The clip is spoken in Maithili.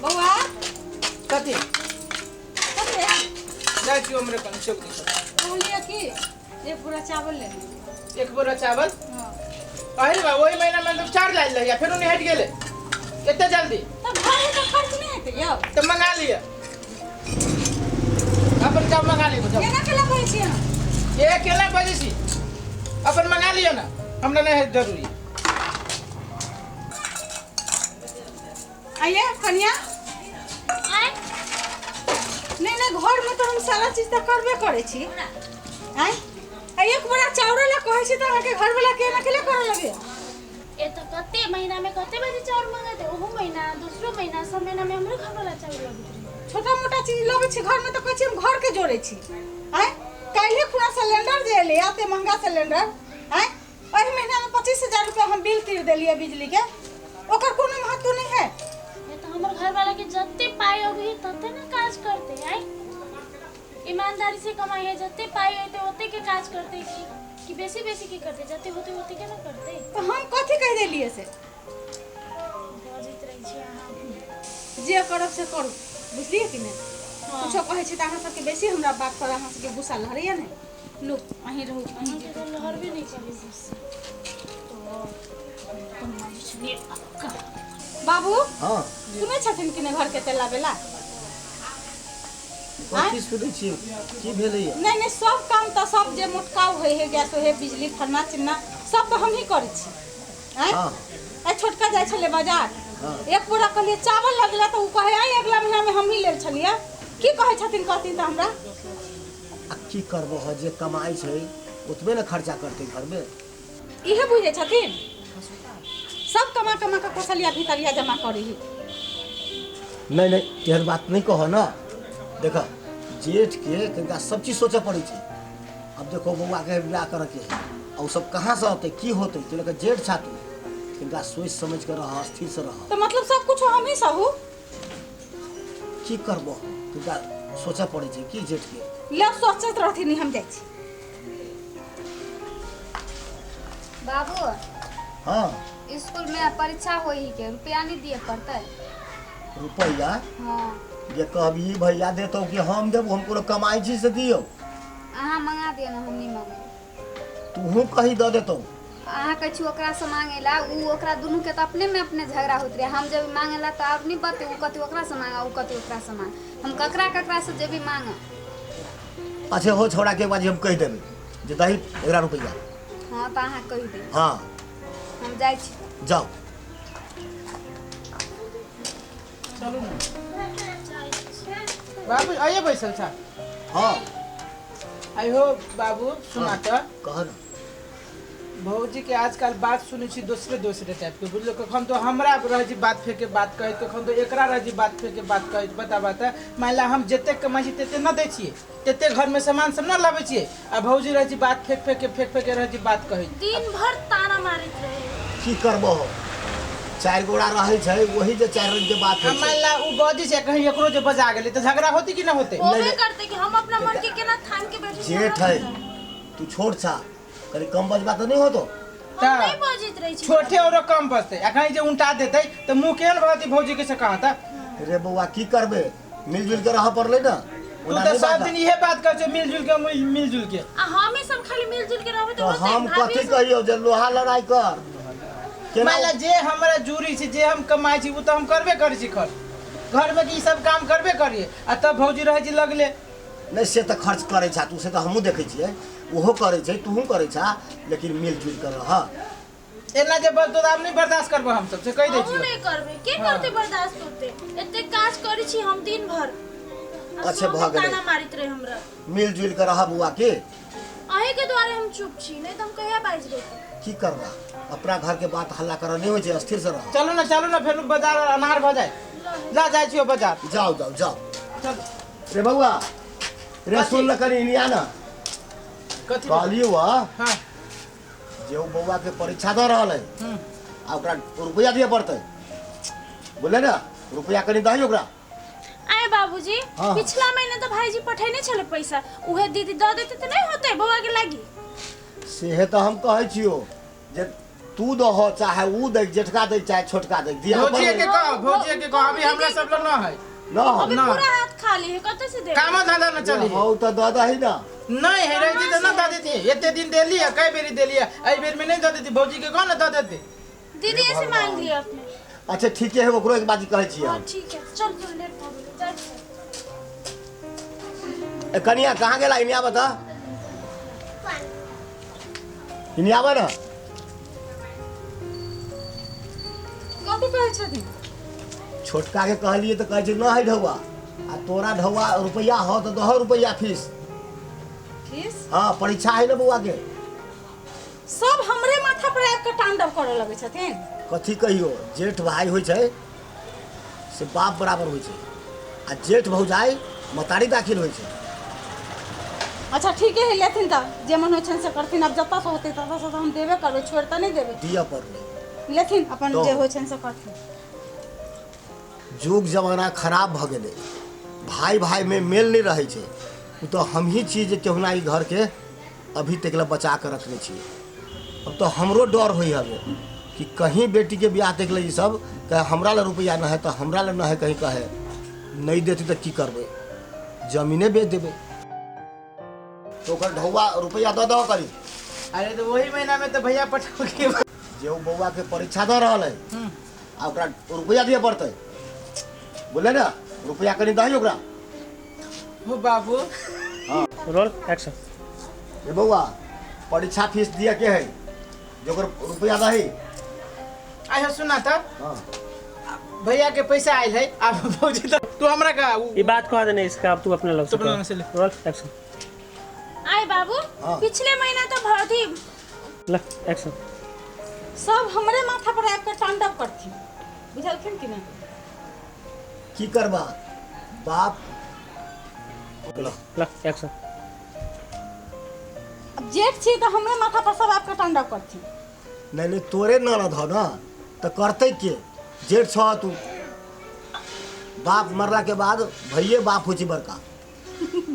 बौआ। कथी? कथी? जाइ छी हमरे कनि चौक दिस। कहलियै कि एक बोरा चावल ले ली। एक बोरा चावल? हाँ। अरे बा, ओहि महीना में तो चार लाइल रहिया, फेर उन्हें हट गेलै एते जल्दी। तब घर में तो खर्च नहीं हेतै यौ। तऽ मंगा लिअ, अपन जाउ, मंगा लिअ, जाउ। केना केना कहै छी अहाँ? ये केना बजै छी? अपन मंगा लिअ ने, हमरा नहि है जरूरी। आइए कनिया। आँय? नहीं नहीं, घर में तो हम सारा चीज तऽ करबे करै छी। आँय, आ एक बोरा चाउरो ला कहै छी तऽ अहाँके घरवला के एना केले करऽ लगे? ए तऽ कते महीना में कते बजे चाउर मंगेतै? ओहो महीना, दूसरो महीना, सब महीना में हमरो घरवाला चाउर लगैत रहे। छोटा मोटा चीज लबै छी घर में तऽ कहै छी हम घर के जोड़ै छी। आँय, काल्हि खुना सिलेंडर जे एलै, एते महंगा सिलेंडर। आँय, एहि महीना में 25,000 रुपया हम बिल तीर देलियै बिजली के, ओकर कोनो महत्व नहीं है। ए तऽ हमर घरवाला के जते पाइ अबै तते ने काज करतै। आँय, ईमानदारी से कमाई है, जते पाइ अयतै ओते के काज करतै कि बेसी बेसी की करतै? जते होतै ओते के ने करतै। तऽ हम कथी कहि देलियै से? बजैत रहै छी अहाँ। जे करब से करू, बुझलियै कि नहि? हाँ। कुछो कहै छी तऽ अहाँ सबके बेसी हमरा बात पर अहाँ सबके गुस्सा लहरैया ने। लू, अहीं रहू, अहीं। अहाँके तऽ लहरबे नहि करै गुस्सा। तो बाबू। हाँ। सुनै छथिन कि नहि घरके तेला बेला? कथी सुनै छियै? की भेलैया? नहीं नहीं, सब काम तऽ सब जे मोटकाव होइ है, गैस होइ है, बिजली, फलना चिन्ना, सब तऽ हमही करै छी। आँय? हाँ। आइ छोटका जाइ छलै बाजार। हाँ। एक बोरा कहलियै चावल लगला तऽ ओ कहै आइ अगला महीनामे हमही लेल छलियै। की कहै छथिन कहथिन तऽ हमरा? आ की करबो ह, जे कमाइ छै ओतबे ने खर्चा करतै घरमे। इहे बुझै छथिन? सब कमा कमा कऽ कोसलिया भितरिया जमा करै ही। नहीं नहीं, तेहन बात नहीं कहो ना। देख, जेठ के कनिका सब चीज सोचऽ पड़ै छै। अब देखो, बौआ के बियाह करऽ के है आ उ सब कहाँ से अतै, की होतै? तो लऽ जेठ छा तू, कनिका सोचि समझ के रह, स्थिर से रह। तऽ मतलब सब कुछ हमही सहू? की करबो, कनिका सोचऽ पड़ै छै की जेठ के। ले, सोचैत रहथिन, हम जाइ छी। बाबू। हाँ। स्कूल में परीक्षा होई ही के रुपया नहीं दिए पड़तै? रुपैआ? हाँ। जे कहबी भैया देतौ कि हम देबो? हम कोनो कमाइ छी से दियौ? अहाँ मंगा दिअ ने, हम नहीं मांगे। तूहू कही दऽ देतौ। अहाँ कहै छी ओकरा से मांगे ला, उ ओकरा दुनू के तऽ अपने में अपने झगड़ा होइत रहे। हम जब मांगे ला तऽ आब नहीं बते, उ कहती ओकरा से मांगा, उ कहती ओकरा से मांग। हम ककरा ककरा से जेबी मांगे? अच्छा हो, छोड़ा के बाद हम कहि देबै जे दही एकरा रुपैआ। हाँ, तऽ अहाँ कहि देब। हाँ। हम जाइ छी। जाओ। चलू ने बाबू, आइए बैसल छा? हाँ। आइहो बाबू, सुना तऽ। कह ना। भौजी के आजकल बात सुनै छी दोसरे दोसरे टाइप के, बुझलो? कखन तो हमरा रहै छी बात फेके बात कहैत, कखन तो एकरा रहै छी बात फेके बात कहैत। बता बता, मान ला हम जते कमाइ छी तते न दै छियै, तते घरमे सामान सब न लाबै छियै, आ भौजी रहै छी बात फेक फेक के, फेक फेक के रहै छी बात कहैत। दिन भर ताना मारैत रहे। की करबो, चारि गोड़ा रहै छै, वही जे चारि रंग के बात आ होइ मान छै। ला उ बजै छै, कहीं एकरो जे बजा गेलै तऽ झगड़ा होतै कि न होतै? होबे नहीं। करते कि हम अपना मन के केना थाम के बैठे छी, जेठ हमरा है पता। तू छोट छा, कनि कम बजबा तऽ नहि होतो? हम नहीं बजैत रहै छी। छोटे औरो कम बजतै, आ कहीं जे उल्टा देतै तऽ मुँह केहन भगती भौजी के से कहता? रे बौआ, की करबे, मिलजुल के रहऽ पड़लै ने। तू ओना तऽ नहि सब बात दिन इहे बात कहै छै, मिलजुल के, मिलजुल के। आ हमे सब खाली मिलजुल के रहबै तऽ तऽ होतै? हम भाभी कथी सब- कहियौ जे लोहा लड़ाइ कर केना? मान ला जे हमरा जूरी छै, जे हम कमाइ छी, ओ तऽ हम करबे करै छी खर्च घरमे, कि ई सब काम करबे करिए, आ तब भौजी रहै छी लगले। नहि, से तऽ खर्च करै छा तू, से तऽ हमहूँ देखै छियै, ओहो करै छै, तूहूँ करै छा, लेकिन मिलजुल के रह। एना जे बजतो तऽ आब नहि बर्दाश्त करबो हम सब, से कहि दै हमहूँ छियौ। नहि करबै। के हाँ। करतै बर्दाश्त होते? एते काज करै छी हम दिन भर आ अच्छा, सब भऽ गेलै। ताना मारैत रहे हमरा। मिलजुल के रह बौआ के। अहीं के द्वारे हम चुप छी, नहीं तऽ हम कहिया बाजि रहितहुँ। की करबा, अपना घर के बात हल्ला करऽ नहि होइ छै, स्थिर से रह। चलू ने, चलू ने, फेर बाजार अनार भऽ जाय। ला जाइ छियौ बाजार। जाओ जाओ जाओ। चल। रे बौआ रे। कथी? सुन ल कनि, इनिया न। कथी? कहलियौ आ हाँ। जे ओ बौआ के परीक्षा दऽ रहल है आ ओकरा रुपैआ दिअ पड़तै, बुझले ने? रुपया कनि दही ओकरा। आए बाबूजी, हाँ। पिछला महीना तो भाईजी पठेने छले पैसा, उहे दीदी दऽ देते तऽ नहि होतै बौआ के लागी? सेहे तऽ हम कहै छियौ जे तू दहो चाहे ऊ दै, जेठका दै चाहे छोटका दै, दिया भौजिए के कह, भौजिए के कह, अभी हमरा सब लग न है। न अभी ना। पूरा हाथ खाली है, कतऽ से देबै? कामो धंधा न चली। हौ तऽ दऽ दही ना। नहीं है रहती तो ना दऽ देती, एते दिन देली है, कई बेरी देली है, एहि बेर में नहीं दऽ देती। भौजी के कह ना दऽ देती। दीदी ऐसे मांग लिया अपने। अच्छा ठीके है, ओकरो एक बात कहै छियै। हाँ ठीक है, चल चल, लेट भऽ गेलै, जाइ छी। ए कनिया कहाँ गेला? इने आबऽ तऽ, इने आबऽ ना। कथी कहै छथिन? छोटका के कहलिए तऽ कहै छै न है ढौआ, आ तोरा ढौआ रुपैआ हो तऽ दहो रुपैआ फीस। फीस? हाँ, परीक्षा है ना बौआ के। सब हमरे माथा पर आबि कऽ तांडव करऽ लगै छथिन। कथी कहियो, जेठ भाई होइ छै से बाप बराबर होइ छै, आ जेठ भौजाइ मतारी दाखिल होइ छै। अच्छा ठीके है, लेथिन तऽ जे मन होइ छनि से करथिन। आब जतऽ से होतै ततऽ से तऽ हम देबे करबै, छोड़ि तऽ नहि देबै। दिअ पड़लै। लेथिन अपन दहो। जे होइ छनि से करथिन। जुग जमाना खराब भऽ गेलै, भाई भाई में मेल नहि रहै छै। ओ तऽ हमही छी जे केहुना ई घरके अभी तक लए बचा कऽ रखने छियै। अब तऽ हमरो डर होइ हवे कि कहीं बेटीके बियाह देख ले ई सब कहे हमरा लए रुपैआ न है तऽ हमरा लए न है, कहीं कहे नहि देती तऽ की करबै? जमीने बेच देबै। तो ओकर ढौआ रुपैआ दऽ दहो करी। अरे तो वही महीना में तो भैया पठाओ के जे ओ बौआ के परीक्षा दऽ रहल है आ ओकरा रुपैआ दिअ पड़तै, बोले ने रुपैआ कनि दही ओकरा। हो बाबू। Roll action. ए बौआ, परीक्षा फीस दिअ के है जे ओकर रुपैआ दही। आइ हो सुना तो। हाँ। भैया के पैसा आयल है, अब भौजी तो तू हमरा का ये बात कह देने इसका, अब तू अपने लग तू अपने लग से ले। Roll action. आए बाबू, हाँ। पिछले महीना तो भौजी ल एक्शन। सब हमरे माथा पर आबि कऽ तांडव करथिन, बुझलखिन कि नहि? की करबा बाप। ल एक्शन। अब जेठ छी तऽ हमरे माथा पर सब आबि कऽ तांडव करथिन। नहीं नहीं, तोरे ननद हो ना तऽ करतै के? जेठ छह तू, बाप मरला के बाद भैये बाप होइ छै बड़का।